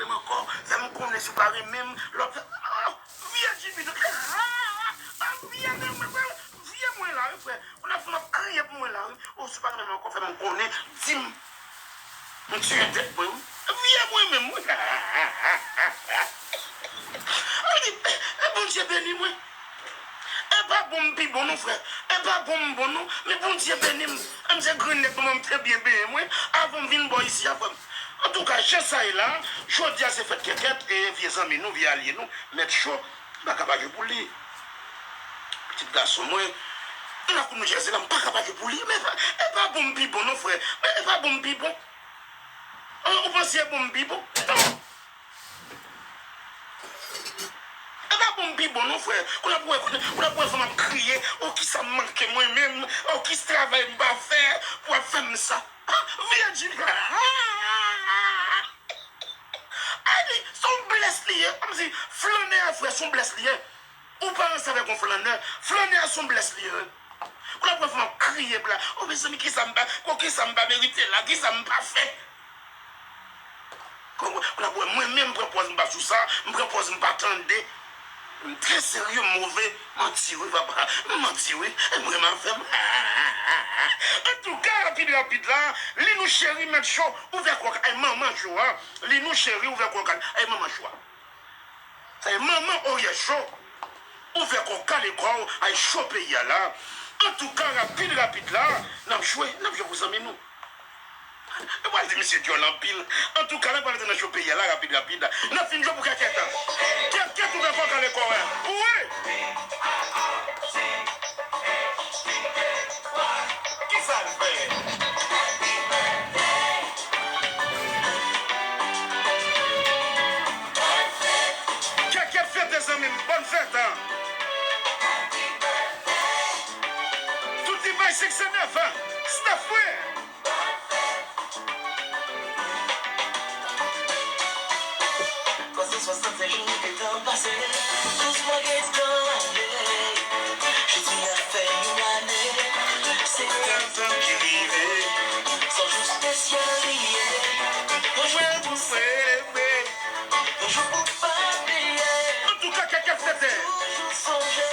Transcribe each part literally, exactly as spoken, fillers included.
M ankò, fè m konnen si w pa renmen m, lòt fè, oh, vye Jimmy tou, ah, ah, vye mwen, mwen, mwen, vye mwen la, wi, frè. Kounye a fò m ap kriye pou mwen la, wi. Oh, si w pa renmen m ankò, fè m konnen, di m. M tiye tèt mwen, wi. Vye mwen menm, wi. Li di, e Bondye beni mwen. E pa bon m pi bon non, frè. E pa bon m bon non. Men Bondye beni m. M se grenn nèg manman m te byen benyen mwen avan m vin bò isi a, frè m. Antouka, jan sa ye la, jodi a se fèt Kèkèt, e vye zanmi nou, vye alye nou, Mèt Cho, m pa ka pa jwe pou li. Pitit gason mwen, lakou nou Jèze la, m pa ka pa jwe pou li. Men e pa, e pa bon m pi bon non, frè. Men e pa bon m pi bon. An, ou panse e bon m pi bon? Non. E pa bon m pi bon non, frè. Kounye a pou wè, kounye a pou wè fò m ap kriye. Oh, kisa m manke mwen menm? Oh, ki travay m pa fè pou ap fè m sa? Ah, vye Jimmy. Ah, ah, ah, ah. Ay, se yon blès li ye. Kòmsi flannè a, frè, se yon blès li ye. Ou pa ansanm avèk yon flannè. Flannè a se yon blès li ye. Kounye a pou wè fò m ap kriye pou la. Oh, mezanmi, kisa m pa, oh, kisa m pa merite la? Kisa m pa fè? Kounye a pou wè mwen menm, m pran pòz m pa sou sa, m pran pòz m pa tande. M trè serye, m move. Manti wi, papa. M manti wi. E mwen m ap fè m. Antouka, rapid, rapid la, Linou cheri, Mèt Cho, ouvè kò w, ay, manman Cho a. Linou cheri, ouvè kò w, ay, manman Cho a. Sa e manman Oryè Cho. Ouvè kò w, kale kò w, ay, cho peyi a la. Antouka, rapid, rapid la, n ap jwe, n ap jwe pou zanmi nou. Nou pral di misye dyòl anpil. Antouka, n ap pral antre nan cho peyi a la, rapid, rapid. N ap fin jwe pou Kèkèt. Kèkèt, ouvè kò w, kale kò w. Wi! Kisa l fè? Kèkèt fete, zanmi m. Bòn fèt, an. Tout imaj senk san nèf, an. Staff, wi. Konsa swasannsenk jou gentan pase, douz mwa gentan ale. Jodi a fè yon ane, se tan ki rive. Se yon jou espesyal li ye. Yon jou pou selebre, yon jou pou pa bliye. Antouka, Kèkèt fete. Toujou sonje,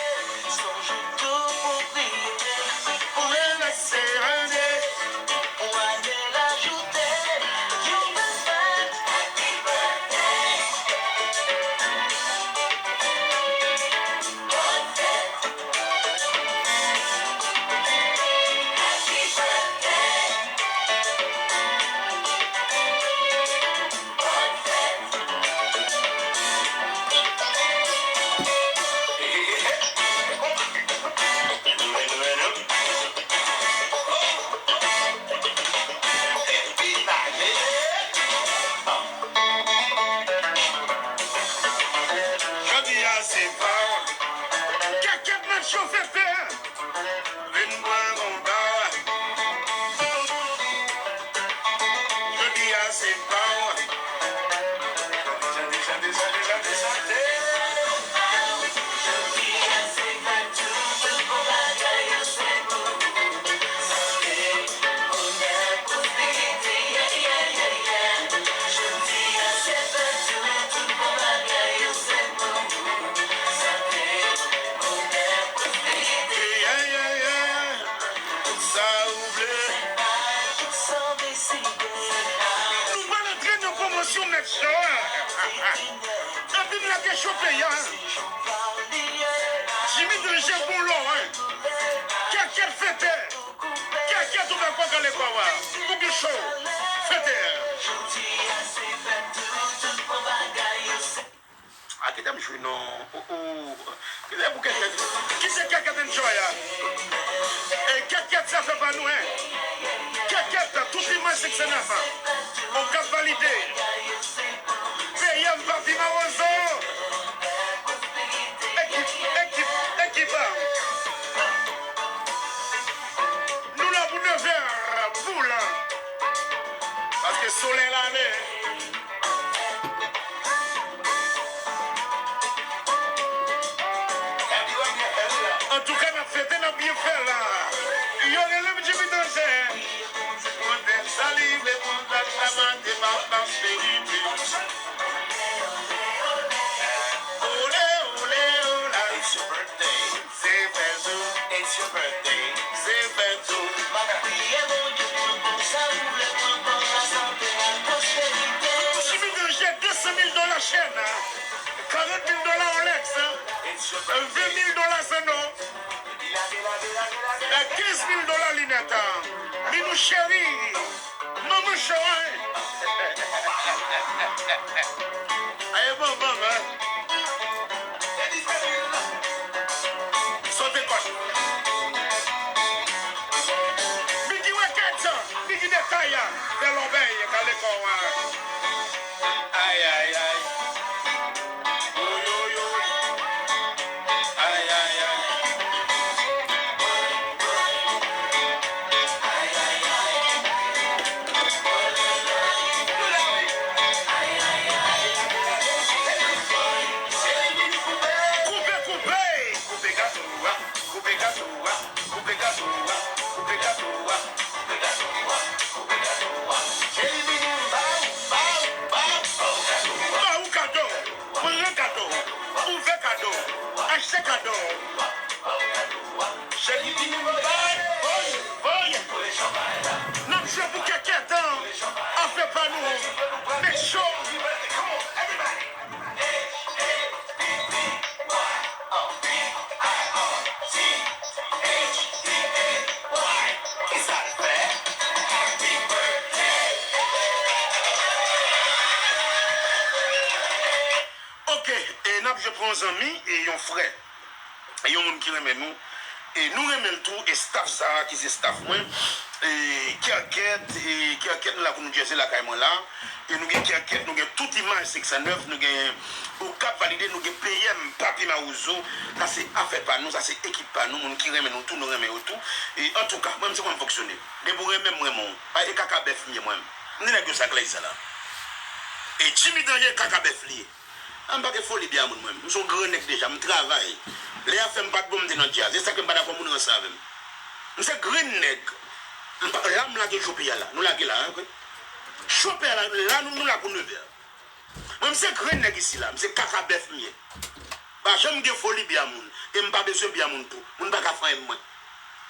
se yon jou tou pou priye. Pou remèsye Bondye. Pou ane l ajoute yon bèl fèt. Happy birthday. Bòn fèt. Happy birthday. Bòn fèt. Jodi a se pa Kèkèt Mèt Cho fete. Vin pran konba. Jodi a se pa w. Chante, chante, chante, chante, chante. Jodi a se fèt ou, tout bon bagay yo se pou ou. Sante, bonè, pwosperite, yeah, yeah, yeah, yeah. Jodi a se fèt ou, tout bon bagay yo se pou ou. Sante, bonè, pwosperite, yeah, yeah, yeah. Tout sa ou vle. Nou pral antre nan pwomosyon Mèt Cho a. Epi n lage cho peyi a. Jimmy Danje bon lò, en. Kèkèt fete. Kèkèt ouvè kò w, kale kò w. Pou gen cho. Fete. A, kite m jwe non. Oh, oh. Kite pou Kèkèt. Kite Kèkèt enjoy a. E Kèkèt sa fè pa nou, en. Kèkèt, tout imaj senk san nèf an. On k ap valide. P M Papi Mawozo. Ekip, ekip, ekip. Nou la pou nevè, boul. Paske solèy la leve. Antouka, n ap fete, n ap byen fè la. Yo rele m Jimmy Danje. Mwen fè sa li vle pou m ta chavante pa pa verite. Ven mil dola zanno. Kenz mil dola linèt. Minou cheri. Manman chay. Aye, bon, bon, hein. Sote kòd. Bigi wè kèt, Bigi detay, fè lòbèy, kale kò a. Ay, ay, ay. Oy, oy, oy. Ay, ay, ay. Koupe, koupe, koupe gato a, koupe gato a, koupe gato a, koupe gato a, koupe gato a, koupe gato a. Cheri vini m ba ou, ba ou, ba ou, ba ou gato. Ba ou kado, pran kado, ouvè kado, achte kado. Cheri vini m bay, voye, voye. N ap jwe pou kèkèt, afè pa nou. Make sure. Ok, e n ap jwe pou yon zanmi e yon frè. E yon moun ki renmen nou. E nou renmen l tou, e staff sa a ki se staff mwen. E Kèkèt, e Kèkèt, nou la pou nou djèze lakay mwen la. E nou gen Kèkèt, nou gen tout imaj senk san nèf, nou gen Okap Valide, nou gen P M, Papi Mawozo. Sa se afè pa nou, sa se ekip pa nou, moun ki renmen nou tou, nou renmen yo tou. E antouka, mwen, m se kòman m fonksyone. Depi w renmen m, renmen w. Pa e kaka bèf m ye mwen. M di nèg yo sa k lèy sa la. E Jimmy Danje kaka bèf li ye. A, m pa gen foli byen a moun mwen. M se yon gran nèg deja, m travay. Lè y ap fè m pa t bon, m te nan djaz. E sa k fè m pa dakò moun ranse avè m. M se grenn nèg. M pa, la m lage cho peyi a la. Nou lage la, hein, ok? Cho peyi a la, la nou, nou la pou nevè. Mwen, m se grenn nèg isi la. M se kaka bèf m ye. Pa janm gen foli byen a moun. E m pa bezwen byen a moun tou. Moun pa ka fè anyen mwen.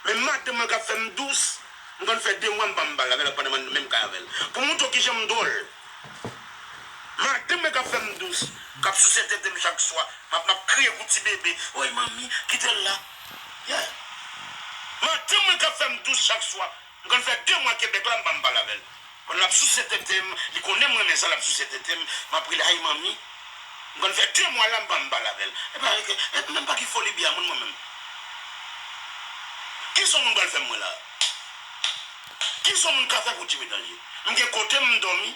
Men madanm mwen k ap fè m dous, m konn fè de mwa m pa m pale avè l, pandan mwen menm kay avè l. Pou montre w kijan m dwòl. Madanm mwen k ap fè m dous, k ap souse tete m chak swa, m ap, m ap kriye kou ti bebe, woy manmi, kite l la. Yeah. Madanm mwen k ap fè m dous chak swa, m konn fè de mwa Kebèk la, m pa m pale avè l. Pandan l ap souse tete m, li konnen m renmen sa, l ap souse tete m, m ap rele, ay manmi. M konn fè de mwa la, m pa m pale avè l. E pa, e, e, men m pa gen foli byen a moun mwen menm. Kisa yon moun pral fè m mwen la? Kisa yon moun ka fè pou Jimmy Danje? M gen kote m dòmi.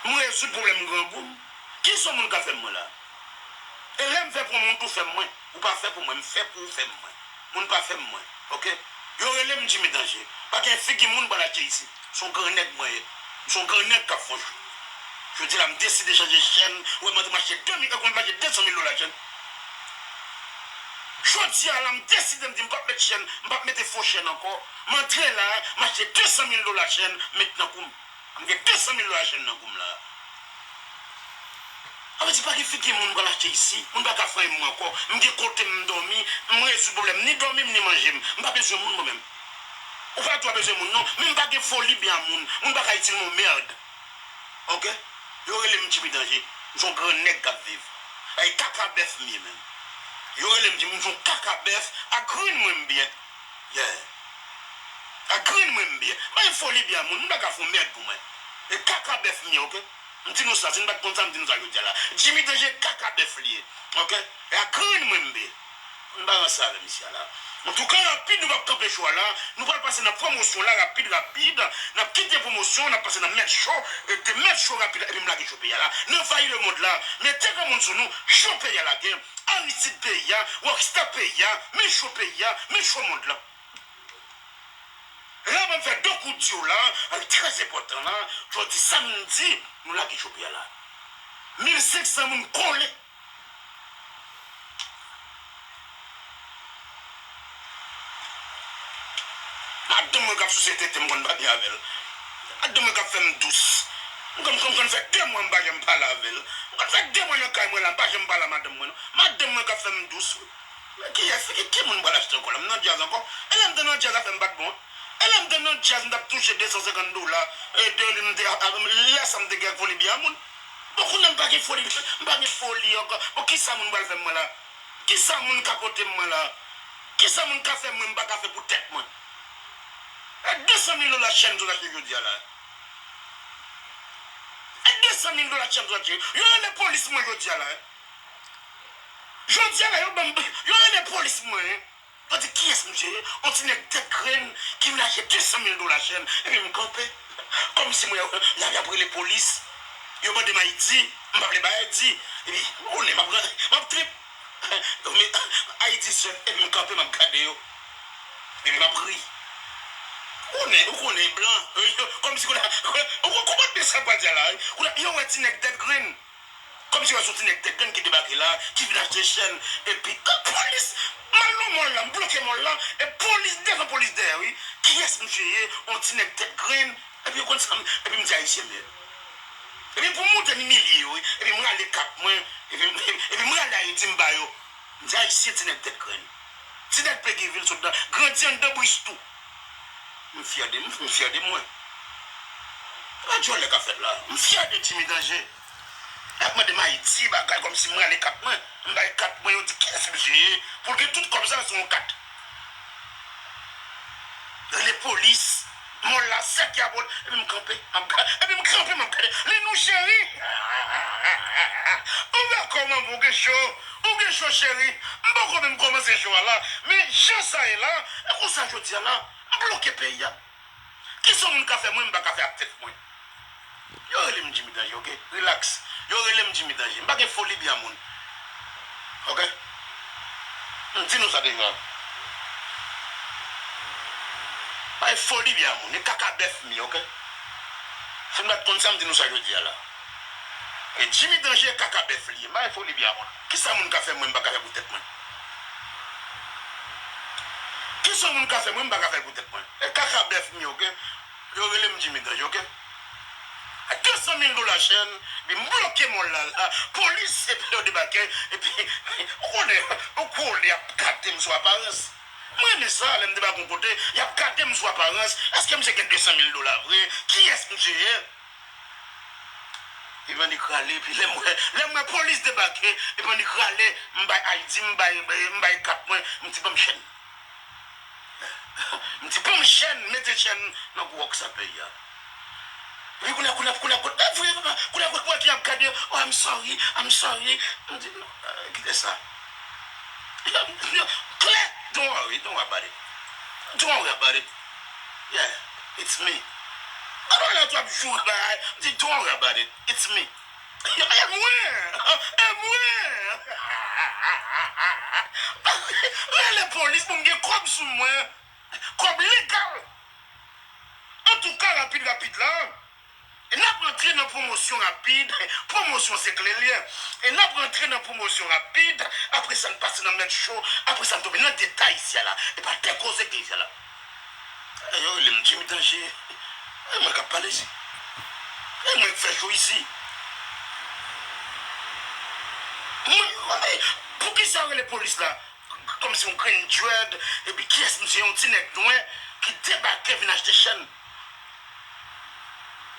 M rezoud pwoblèm grangou m. Kisa yon moun ka fè m mwen la? E lè m fè pou yon moun tou fè m mwen. Ou pa fè pou mwen, m fè pou ou fè m mwen. Moun pa fè m mwen, ok? Yo rele m Jimmy Danje. Pa gen figi moun pral achte isi. Se yon gran nèg mwen ye. M se yon gran nèg k ap fè yon jou. Jodi a la, m deside chanje chèn. Ou wè m antre m achte de mil, m achte de san mil dola chèn. Jodi a la, m deside m di m p ap met chèn, m p ap mete fo chèn ankò. M antre la, m achte de san mil dola chèn, m met nan kou m. M gen de san mil dola chèn nan kou m la. Sa vle di pa gen figi moun pral achte isi. Moun pa ka fè anyen mwen ankò. M gen kote m dòmi. M rezoud pwoblèm ni dòmi m ni manje m. M pa bezwen moun mwen menm. Ou pa dwe bezwen moun non. Men m pa gen foli byen a moun. Moun pa ka itil m yon mèd. Ok? Yo rele m Jimmy Danje. M se yon gran nèg k ap viv. E kaka bèf m ye menm. Yo rele m Jimmy, m se yon kaka bèf. A grenn mwen m byen. Yeah. A grenn mwen m byen. M pa gen foli byen a moun. Moun pa ka fè yon mèd pou mwen. E kaka bèf m ye, ok? M di nou sa, si n pa t konn sa, m di nou sa jodi a la. Jimmy Danje kaka bèf li ye. Ok? E a grenn mwen m byen. M pa ranse avè misye a la. Antouka, rapid, nou p ap kanpe cho a la. Nou pral pase nan pwomosyon la, rapid, rapid. N ap kite pwomosyon, n ap pase nan mèt cho. E de mèt cho rapid, epi m lage cho peyi a la. N anvayi lemonn la. Mete granmoun sou nou, cho peyi a la gen. Aristide peyi a, Rockstar peyi a, men cho peyi a, men cho mond lan. La, m ap fè de kout di w la, trè enpòtan la, jodi samdi, nou lage cho peyi a la. Mil senk san moun kole. Madanm mwen k ap souse tete m, m konn pa byen avè l. Madanm mwen k ap fè m dous. M konn, m konn fè de mwa m pa janm pale avè l. M konn fè de mwa nan kay mwen la, m pa janm pale a madanm mwen non. Madanm mwen k ap fè m dous. Men kiyès, ki, ki moun m pral achte ankò la? M nan djaz ankò. E lè m te nan djaz, afè m pa t bon. E lè m te nan djaz, m t ap touche de san senkant dola. E de, m te, a, a, lè sa m te gen foli byen a moun. Bon, kounye a m pa gen foli, m pa gen foli ankò. Bon, kisa moun pral fè m mwen la? Kisa moun ka pote m mwen la? Kisa moun ka fè mwen m pa ka fè pou tèt mwen? E de san mil dola chèn m sot achte jodi a la. E de san mil dola chèn m sot achte. Yo rele polis mwen jodi a la. Jodi a la, yo ban m, yo rele polis mwen. Yo di, "Kiyès misye ye?" On ti nèg tèt grenn ki vin achte de san mil dola chèn. Epi m kanpe. Kòmsi mwen, y ap, y ap rele polis. Yo mande m I D, m pa vle bay I D. Epi, ou konnen, m ap, m ap trip. Yo met I D sèl, epi m kanpe, m ap gade yo. Epi m ap ri. Ou konnen, ou konnen, blan. Kòmsi kounye a, ou konprann de sa m pral di a la, wi. Kounye a, yo wè ti nèg tèt grenn. Kòmsi wè se yon ti nèg tèt grenn ki debake la, ki vin achte chèn, epi, e, polis! M al nan mòl la, m bloke mòl la, e polis devan, polis dèyè, wi. Kiyès misye ye? On ti nèg tèt grenn, epi yo konn sa m, epi m di ayisyen m ye. Epi pou m moute m imilye yo, wi. Epi m rale kat mwen, epi m, epi m rale Ayiti, m ba yo. M di ayisyen, ti nèg tèt grenn. Ti nèg Peguy vil sot nan, grandi anndan Bristou. M fyè de, m, m fyè de mwen. E pa djòlè k ap fèt la. M fyè de Jimmy Danje. Y ap mande m I D bagay kòmsi m rale kat mwen. M bay kat mwen, yo di, "Kiyès misye ye?" Pou l gen tout kòb sa sou yon kat. Rele polis. Mòl la sèk yabòt. Epi m kanpe. M ap ga-, epi m kanpe, m ap gade. Linou cheri. Ou dakò, manman, ou gen cho. Ou gen cho, cheri. M poko menm kòmanse cho a la. Men jan sa ye la, e konsa jodi a la, m bloke peyi a. Kisa yon moun ka fè mwen, m pa ka fè ak tèt mwen? Yo rele m Jimmy Danje, oke? Relax. Yo rele m Jimmy Danje. M pa gen foli byen moun. Oke? M di nou sa deja. Pa gen foli byen moun. E kaka bèf m ye, oke? Si n pa t konn sa, m di nou sa jodi a la. E Jimmy Danje e kaka bèf li ye. M pa gen foli byen moun. Kisa moun ka fè mwen, m pa ka fè pou tèt mwen? Kisa yon moun ka fè mwen, m pa ka fè l pou tèt mwen? E kaka bèf m ye, oke? Yo rele m Jimmy Danje, oke? De san mil dola chèn, epi m bloke mòl la, la. Polis, epi yo debake, epi, ou konnen, ou konnen, y ap gade m sou aparans. Mwen renmen sa, lè m debake yon kote, y ap gade m sou aparans. Èske misye gen de san mil dola vre? Kiyès misye ye? Epi annik rale, epi lè m wè, lè m wè polis debake, epi annik rale, m bay I D, m bay, m bay kat mwen, m di, "Ban m chèn." M di, "Ban m chèn, mete chèn nan gwo wòk sa peyi a." Epi kounye a, kounye a, kounye a, kounye a, vre, papa, kounye a, kounye a, kounye a, y ap gade, "Oh, I'm sorry, I'm sorry." M di, "Non, eh, kite sa." Klè, "Don't worry, don't worry about it. Don't worry about it." Yeah, it's me. Alò la, tout ap joure bagay. M di, "Don't worry about it. It's me." E mwen! E mwen! Rele polis pou m gen kòb sou mwen. Kòb legal. Antouka, rapid, rapid la. E n ap rantre nan pwomosyon rapid. Pwomosyon se kle l ye. E n ap rantre nan pwomosyon rapid. Apre sa, n pase nan mèt cho. Apre sa, n tonbe nan detay isi a la. E pa de koze k gen isi a la. E yo rele m Jimmy Danje. E mwen k ap pale isi. E mwen k fè cho isi. Mwen, mwen, poukisa yo rele polis la? Kòmsi yon grenn dread, epi kiyès misye, yon ti nèg nwè ki debake vin achte chèn.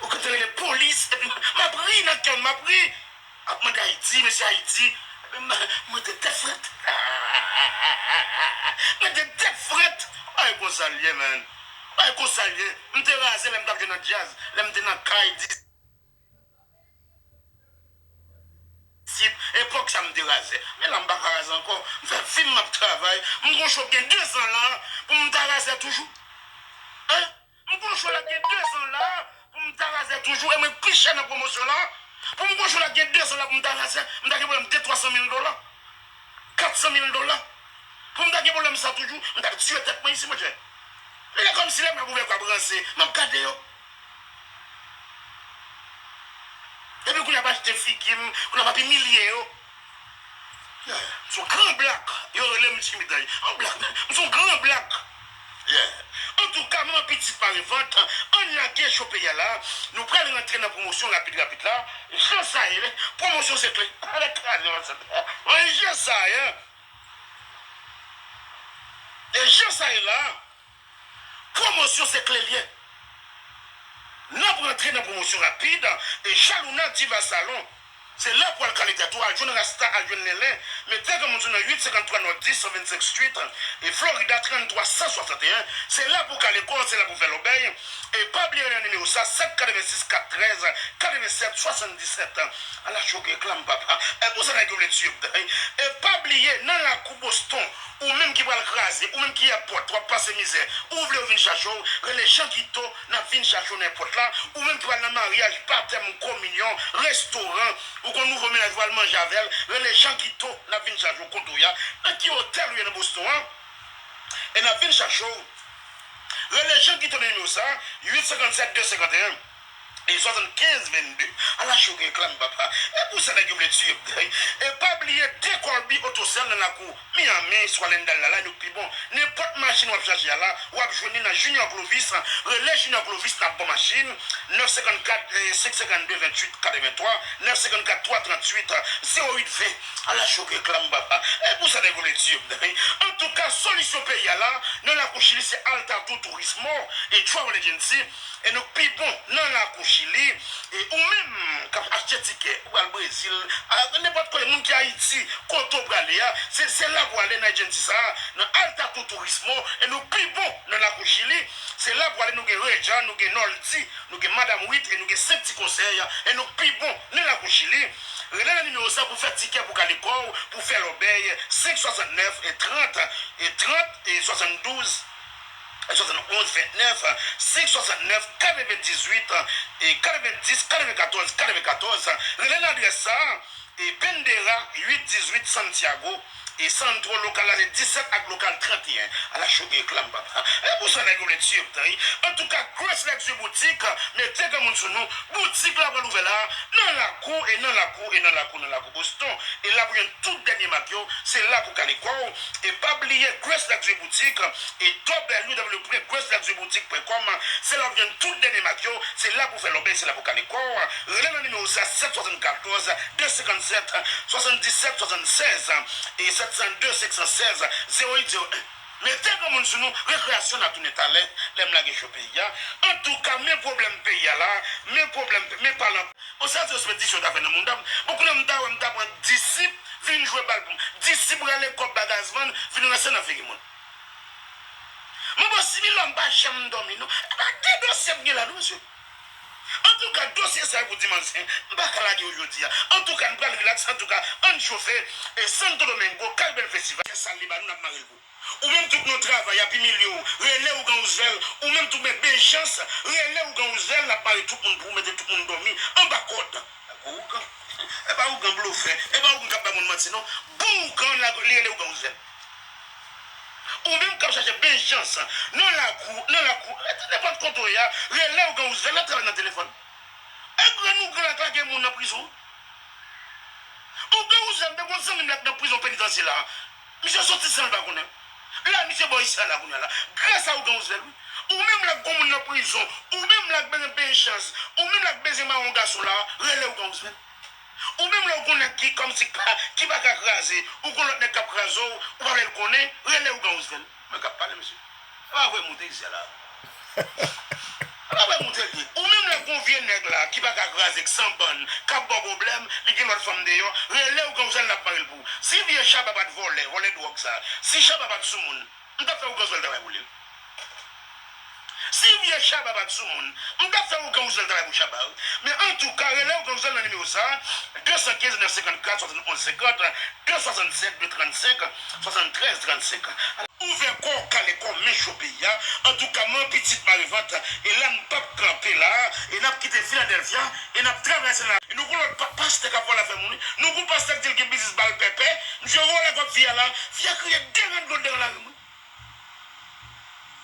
Ou konn rele polis, epi m ap ri nan kè m, m ap ri. Ap mande I D, mesye I D, epi m, mwen te tèt frèt. Mwen te tèt frèt. Ay, konsa l ye, man. Ay, konsa l ye. M te raze lè m t ap jwe nan djaz, lè m te nan kay, disip. Epòk sa m te raze. Men la m pa ka raze ankò. M fè fim, m ap travay. M gon cho k gen de zan la pou m ta raze toujou. Hein? M gon cho la gen de zan la pou m ta raze toujou. E mwen k pi chè nan pwomosyon la. Pou m gon cho la gen de zan la pou m ta raze, m ta gen pwoblèm de twa san mil dola. Kat san mil dola. Pou m ta gen pwoblèm sa toujou, m t ap tiye tèt mwen isi, monchè. Li kòmsi lè m ap ouvè kwa branse, m ap gade yo. Epi kounye a ap achte figi m, kounye a m ap imilye yo. Yeah. M se yon gran blak. Yo rele m Jimmy Danje. Yon blak, m se yon gran blak. Yeah. Antouka, manman pitit pa revant, ann lage cho peyi a la. Nou pral rantre nan pwomosyon rapid, rapid la. Jan sa ye, pwomosyon se kle. Ale kraze, monchè. Mwen, jan sa ye. E jan sa ye la, pwomosyon se kle l ye. N ap rantre nan pwomosyon rapid, e Jalouna Diva Salon, Se la pou al kale tèt ou, al jwenn rasta, al jwenn lenlen. Mete granmoun sou nan uit senkant twa Nòdis san vennsenk Street, e Florida trannntwa san swasanteyen. Se la pou kale kò w, se la pou fè lòbèy. E pa bliye rele nimewo sa, sèt katrevensis kat trèz katrevensèt swasanndisèt. Ala cho gen klam, papa. E pou sa nèg yo vle tiye m. E pa bliye, nan lakou Boston, ou menm ki pral kraze, ou menm ki èpòt, w ap pase mizè, ou vle yo vin chache w, rele Jan Guito, n ap vin chache w nan èpòt la. Ou menm ki pral nan maryaj, batèm, kominyon, restoran, ou gon nouvo mennaj, ou al manje avè l, rele Jan Guito, n ap vin chache w kote w ye a. Nan ki otèl ou ye nan Boston an, e n ap vin chache w. Rele Jan Guito nan nimewo sa, uit senkant sèt de senkant e swasann kenz vennde. Ala cho gen klam, papa. E pou sa nèg yo vle tiye m. E pa bliye, De Colby Autosèl nan lakou Miami, sou Allendale la, la nou pi bon. Nenpòt machin w ap chache a la, w ap jwenn li nan Junior Clovis. Rele Junior Clovis, n ap ba w machin. Nèf senkant kat, eh, senk senkant de, venntuit katreventwa, nèf senkant kat, twa trantuit, zewo uit ven. Ala cho gen klam, papa. E pou sa nèg yo vle tiye m. Antouka, solisyon peyi a la, nan lakou Chili, se Alta Turismo e Travel Agency. E nou pi bon nan lakou Chili. E ou menm k ap achte tikè, ou pral Brezil, a, nenpòt kote, moun ki Ayiti, kote w prale a, se, se la pou ale nan agency sa a, nan Alta Turismo. E nou pi bon nan lakou Chili. Se la pou ale, nou gen Reja, nou gen Noldi, nou gen Madam Wit, e nou gen senk ti konsèy. E nou pi bon nan lakou Chili. Rele nan nimewo sa pou fè tikè, pou kale kò w, pou fè lòbèy, senk swasantnèf e trant, e trant, e swasanndouz, e swasannonz ventnèf, senk swasantnèf katrevendizuit, e katrevendis katrevenkatòz katrevenkatòz. Rele nan adrès sa, e Bandera uit dizuit Santiago, e Centro, lokal la se disèt ak lokal tranteyen. Ala cho gen klam, papa. E pou sa nèg yo vle tiye m tan, wi. Antouka, Grace Luxury Boutique, mete granmoun sou nou. Boutik la pral ouvè la, nan lakou, e nan lakou, e nan lakou, nan lakou Boston. E la pou jwenn tout dènye mak yo, se la pou kale kò w. E pa bliye Grace Luxury Boutique, e w w w pwen grace luxury boutique pwen com, se la w ap jwenn tout dènye mak yo, se la pou fè lòbèy, se la pou kale kò w. Rele nan nimewo sa, sèt swasannkatòz, de senkannsèt, swasanndisèt, swasannsèz, e sèt san de, senk san sèz, zewo uit zewo en. Mete granmoun sou nou, rekreyasyon n ap tounen talè, lè m lage cho peyi a. Antouka, men pwoblèm peyi a la, men pwoblèm, men palan. Bon, sa se yon sipètisyon w ta fè nan mouda m. Bon, kounye a m ta wè m ta pran disip, vin jwe bal pou m. Disip rale kòb ba Gazman, vin ranse nan figi moun. Mwen, bon, si Milòm pa janm dòmi, non. E pa de dosye m gen la, non, mesye. Antouka, dosye sa yo pou dimanch sen, m pa ka lage yo jodi a. Antouka, n pral rilaks. Antouka, ann chofe. E Santo Domingo, Caribbean Festival. Kè sal li ba nou, n ap mare l pou ou. Ou menm tou k nan travay, y ap imilye w, rele Ougan Roosevelt. Ou menm tou k gen byen chans, rele Ougan Roosevelt, l ap mare tout moun pou ou, mete tout moun dòmi anba kòd. Ougan. E pa Ougan blofè, e pa Ougan k ap bay moun manti, non. Bon Ougan, la, li rele Ougan Roosevelt. Ou menm k ap chache byen chans nan lakou, nan lakou, rete nenpòt kote w ye a, rele Ougan Roosevelt, l ap travay nan telefòn. E grenn Ougan la k lage moun nan prizon. Ougan Roosevelt, m te gon zanmi m la k nan prizon penitansye la. Misye soti san l pa konnen. La, misye bò isi a la kounye a la. Gras a Ougan Roosevelt, wi. Ou menm la k gon moun nan prizon, ou menm la k bezwen byen chans, ou menm la k bezwen mawon gason la, rele Ougan Roosevelt. Ou menm lè w gon nèg ki kòmsi k pa, ki pa ka kraze, ou gon lòt nèg k ap kraze w, ou pa vle l konnen, rele Ougan Roosevelt. Mwen k ap pale, mesye. E pa vre, moute isi a la. E pa vre, moute l ye. Ou menm lè gon vye nèg la, ki pa ka kraze, k san bann, k ap ba w pwoblèm, li gen lòt fanm deyò, rele Ougan Roosevelt, l ap mare l pou ou. Si vye Shabba pa t vòlè, vòlè dwòg sa, si Shabba pa t sou moun, m t ap fè Ougan Roosevelt travay pou li. Si vye Shabba pa t sou moun, m t ap fè Ougan Roosevelt travay pou Shabba, wi. Men antouka, rele Ougan Roosevelt nan nimewo sa, de san kenz, nèf senkannkat, swasannonz senkant, de swasannsèt, de trannsenk, swasanntrèz trannsenk. Ouvè kò w, kale kò w, men cho peyi a. Antouka, mwen pitit Marivant, e la n p ap kanpe la, e n ap kite Filadèlfya, e n ap travèse la. E nou gon lòt pa-, pastè k ap vòlè afè moun, wi. Nou gon pastè k di l gen biznis bal pèpè, misye vòlè kòb fi a la, fi a kriye deran dlo deran lari m, wi.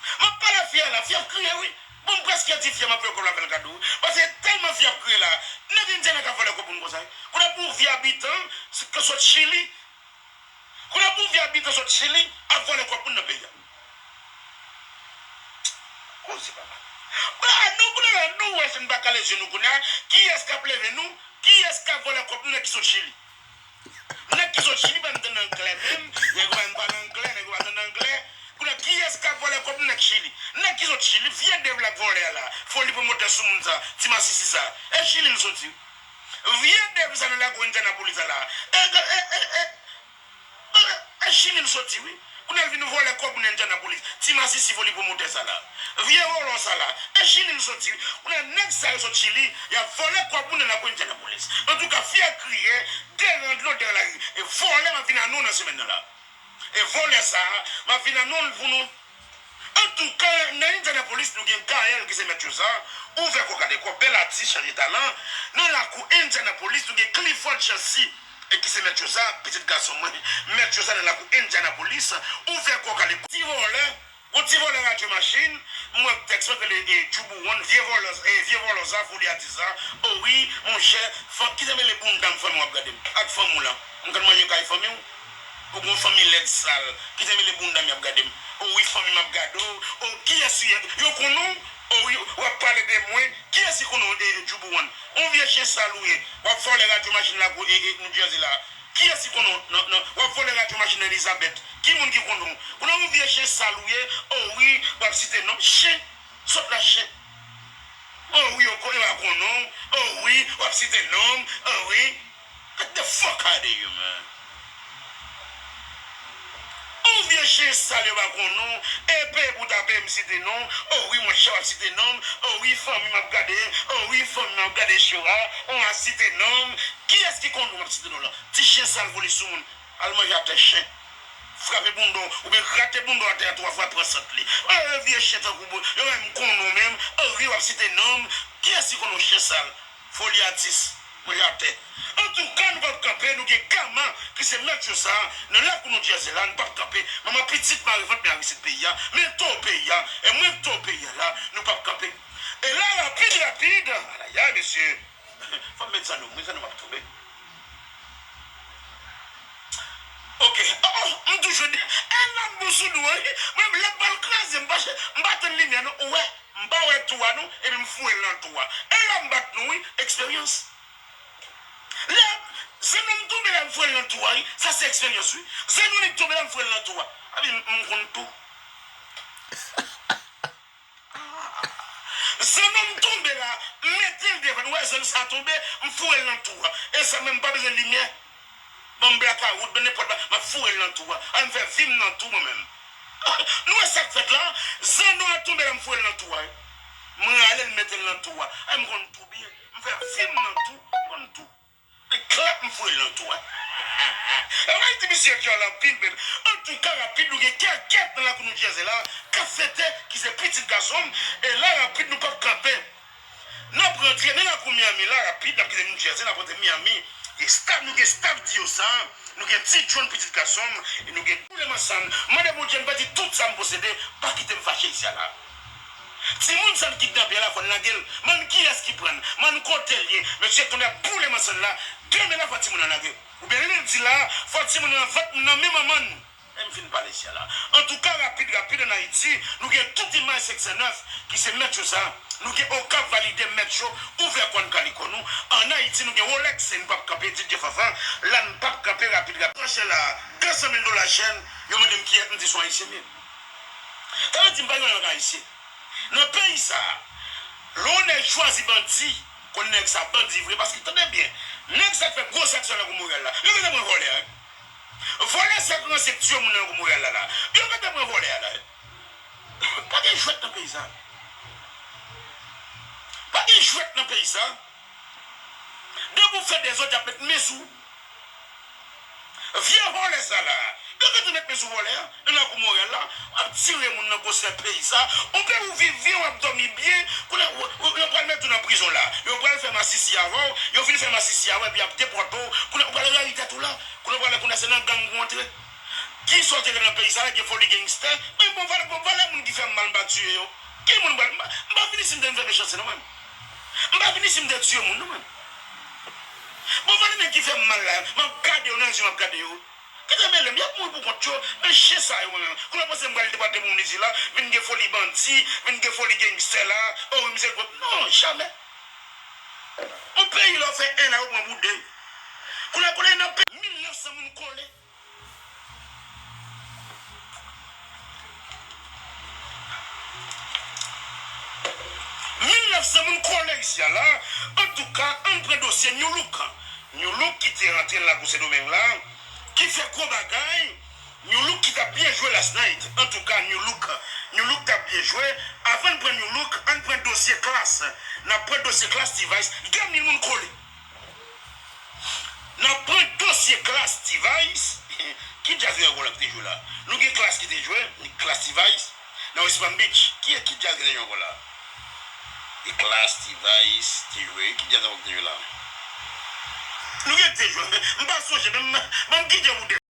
M ap pale fi a la, fi a ap kriye, wi. Bon, m prèske di fi a m ap voye kòb la fè l kado, wi. Paske tèlman fi a ap kriye la, nèg Endyana k ap vòlè kòb moun konsa, wi. Kounye a pou yon vye abitan, se, ke sot Chili. Kounye a pou yon vye abitan sot Chili, ap vòlè kòb moun nan peyi a. Koze papa. Kounye a, nou, kounye a, nou wè si n pa kale zye nou kounye a, kiyès k ap leve nou, kiyès k ap vòlè kòb nou, nèg ki sot Chili. Nèg ki sot Chili pa antann anglè menm, nèg yo pa janm pale anglè, nèg yo pa antann anglè. Kounye a, kiyès k ap vòlè kòb nèg Chili? Nèg ki sot Chili, vye Dave la k vòlè a la, foli pwomotè sou moun sa, ti masisi sa. E Chili l soti. Vye Dave sa nan lakou Indianapolis sa la. E, e, e, e, e, e Chili l soti, wi. Kounye a l vin vòlè kòb moun Indianapolis. Ti masisi foli pwomotè sa la. Vye vòlò sa la. E Chili l soti, wi. Kounye a nèg sa yo sot Chili, y ap vòlè kòb moun nan lakou Indianapolis. Antouka, fyè kriye, deran dlo, deran lari. E vòlè m ap vin a nou nan semèn nan la. E vòlè sa a, m ap vin a nou l pou nou. Antouka, nan Indianapolis, nou gen Gaël ki se mèt yo sa, ouvè kò gade kò, bèl atis chanje talan. Nan lakou Indianapolis, nou gen Clifford Chancy, e ki se mèt yo sa, pitit gason mwen, mèt yo sa nan lakou Indianapolis, ouvè kò gade kò. Ti vòlè, yon ti vòlè radyo machin, m wè tèks mwen rele e Djoubou One, vye vòlè, e vye vòlè sa, foli atis sa. O wi, monchè, fanm, kite mele bounda m fanmi w ap gade m, ak fanm ou la. M konn manje kay fanmi w. Ou gon fanmi lèd sal. Kite mele bounda m y ap gade m. O wi, fanmi m ap gade w. O, kiyès ou ye? Yo konnen w? O wi, w ap pale de mwen. Kiyès ki konnen w, e, e, Djoubou One? On vye chen sal ou ye. W ap vòlè radyo machin lakou, e, e, New Jersey la. Kiyès ki konnen w? Nan, nan, w ap vòlè radyo machin nan Elizabeth. Ki moun ki konnen w? Konnen w on vye chen sal ou ye. O wi, w ap site non m. Chen. Sòt la, chen. O wi, yo konnen, yo pa konnen w. O wi, w ap site non m. O wi. Get the fuck out of here, man. On vye chen sal yo pa konnen w, epe pou tape m site non m. O wi, monchè, w ap site non m. O wi, fanmi m ap gade. O wi, fanmi m ap gade cho a. On a site non m. Kiyès ki konnen w ap site non la? Ti chen sal vole sou moun. Al manje atè chen. Frape bounda w, oubyen grate bounda w atè a twa fwa, pran sant li. O, vye chen tankou bo-, yo menm konnen w menm. O wi, w ap site non m. Kiyès ki konnen w, chen sal? Foli atis. Manje atè. Antouka, nou p ap kanpe, nou gen Kama ki se mèt yo sa, nan lakou New Jersey la, nou p ap kanpe. Manman pitit mare vant men arisid peyi a, men to peyi a, e mwen to peyi a la, nou p ap kanpe. E la, rapid, rapid, alayay, mesye, fò m met zanno m, wi, zanno m ap tonbe. Ok, oh, oh, m toujou di, e la m bon sou nou, wi, mwen, lè m pral kraze, m pa, m pa tann limyè, non, ou wè. M pa wè tou a non, epi m foure l nan tou a. E la m bat nou wi, eksperyans. Lè zanno m tonbe la, m foure l nan tou a wi, sa se eksperyans wi. Zanno m tonbe la, m foure l nan tou a. Epi m, m konn tou. Zanno m tonbe la, m mete l devan, nou wè zanno sa tonbe, m foure l nan tou a. E sa menm pa bezwen limyè. Ban m blakawout, ban m nenpòt bagay, m ap foure l nan tou a. Ay, m fè vi m nan tou mwen menm. Nou wè sa k fèt la? Zanno a tonbe la, m foure l nan tou a wi. M rale l, mete l nan tou a. Ay, m konn tou byen. M fè vi m nan tou, m konn tou. E klap, m foure l nan tou a. E w al di misye djòl anpil, men antouka, rapid, nou gen Kèkèt nan lakou New Jersey la, k ap fete, ki se pitit gason m. E la, rapid, nou p ap kanpe. N ap rantre nan lakou Miami la rapid, n ap kite New Jersey, n ap rantre Miami. E staff, nou gen staff di yo sa, nou gen Ti John, pitit gason m, e nou gen Boule Mansann. Mande Bondye m pèdi tout sa m posede, pa kite m fache isi a la. Timoun sa n kidnape a la, fò n lage l. Mann kiyès ki pran l? Mann kote l ye? Mesye, kounye a Boule Mansann la, demen la fò timoun nan lage. Oubyen lendi la, fò timoun nan vant m nan men manman n. E m fin pale isi a la. Antouka, rapid, rapid, ann Ayiti, nou gen tout imaj senk san nèf ki se mèt yo sa. Nou gen Okap valide mèt yo, ouvè kòn kaliko nou. Ann Ayiti, nou gen Rolex, e n p ap kanpe, D J Fafa, la n p ap kanpe, rapid, rapid. Tranche la, de san mil dola chèn, yo mande m kiyès, m di se yon Ayisyen m ye. Sa vle di m pa gen yon lòt Ayisyen. Nan peyi sa a, lè yon nèg chwazi bandi, konn nèg sa bandi vre, paske tande byen, nèg sa k fè gwo zak sa nan Lakou Monreyal la, yo gentan pran vòlè a wi. Vòlè sa k ranse k tiye moun nan Lakou Monreyal la la, yo gentan pran vòlè a la wi. Pa gen jwèt nan peyi sa. Pa gen jwèt nan peyi sa. Depi w fè dezòd, y ap met men sou ou. Vye vòlè sa la, yo gentan met men sou vòlè a, nan Lakou Monreyal la, w ap tire moun nan gwosè peyi sa, on peyi w viv byen, w ap dòmi byen, kounye a, w, w, yo pral met ou nan prizon la, yo pral fè masisi avè w, yo fin fè masisi avè w, epi y ap depòte w, kounye a, ou pral rayi tèt ou la, kounye a, w pral konnen se nan gang ou antre. Kisa w te gen nan peyi sa la, gen foli gangstè, men bon, vòlè, bon, vòlè moun ki fè m mal, m pa tiye yo. Ki moun m pral, m pa, m pa vin isi m te vin fè mechanste non, mwen. M pa vin isi m te tiye moun non, mwen. Bon, vòlè nèg ki fè m mal la, m ap gade yo nan je, m ap gade yo. Kite mele m, y ap mouri pou kont yo. Men chen sa yo, mwen menm. Kounye a w panse m pral depòte moun isi la, vin gen foli bandi, vin gen foli gangstè la. O wi, misye gwo. Non, jamè. On peyi lè w fè en la, yo pran pou de. Kounye a, kounye a, nan pe-, mil nèf san moun kole. Mil Nèf san moun kole isi a la. Antouka, ann pran dosye New Look. New Look ki te rantre nan lakou Sendomeng la, ki fè gwo bagay. New Look ki t ap byen jwe last night. Antouka, New Look, New Look t ap byen jwe. Avan n pran New Look, ann pran dosye Klass. N ap pran dosye Klass T-Vice. De mil moun kole. N ap pran dosye Klass T-Vice. Ki djaz Dragon la ki te jwe la? Nou gen Klass ki te jwe, Klass T-Vice. Nan West Palm Beach. Ki, ki djaz ki te jwe ankò la? E Klass T-Vice te jwe. Ki djaz ankò ki te jwe la? Nou gen te jwe. M pa sonje, men m, ban m kite pou de.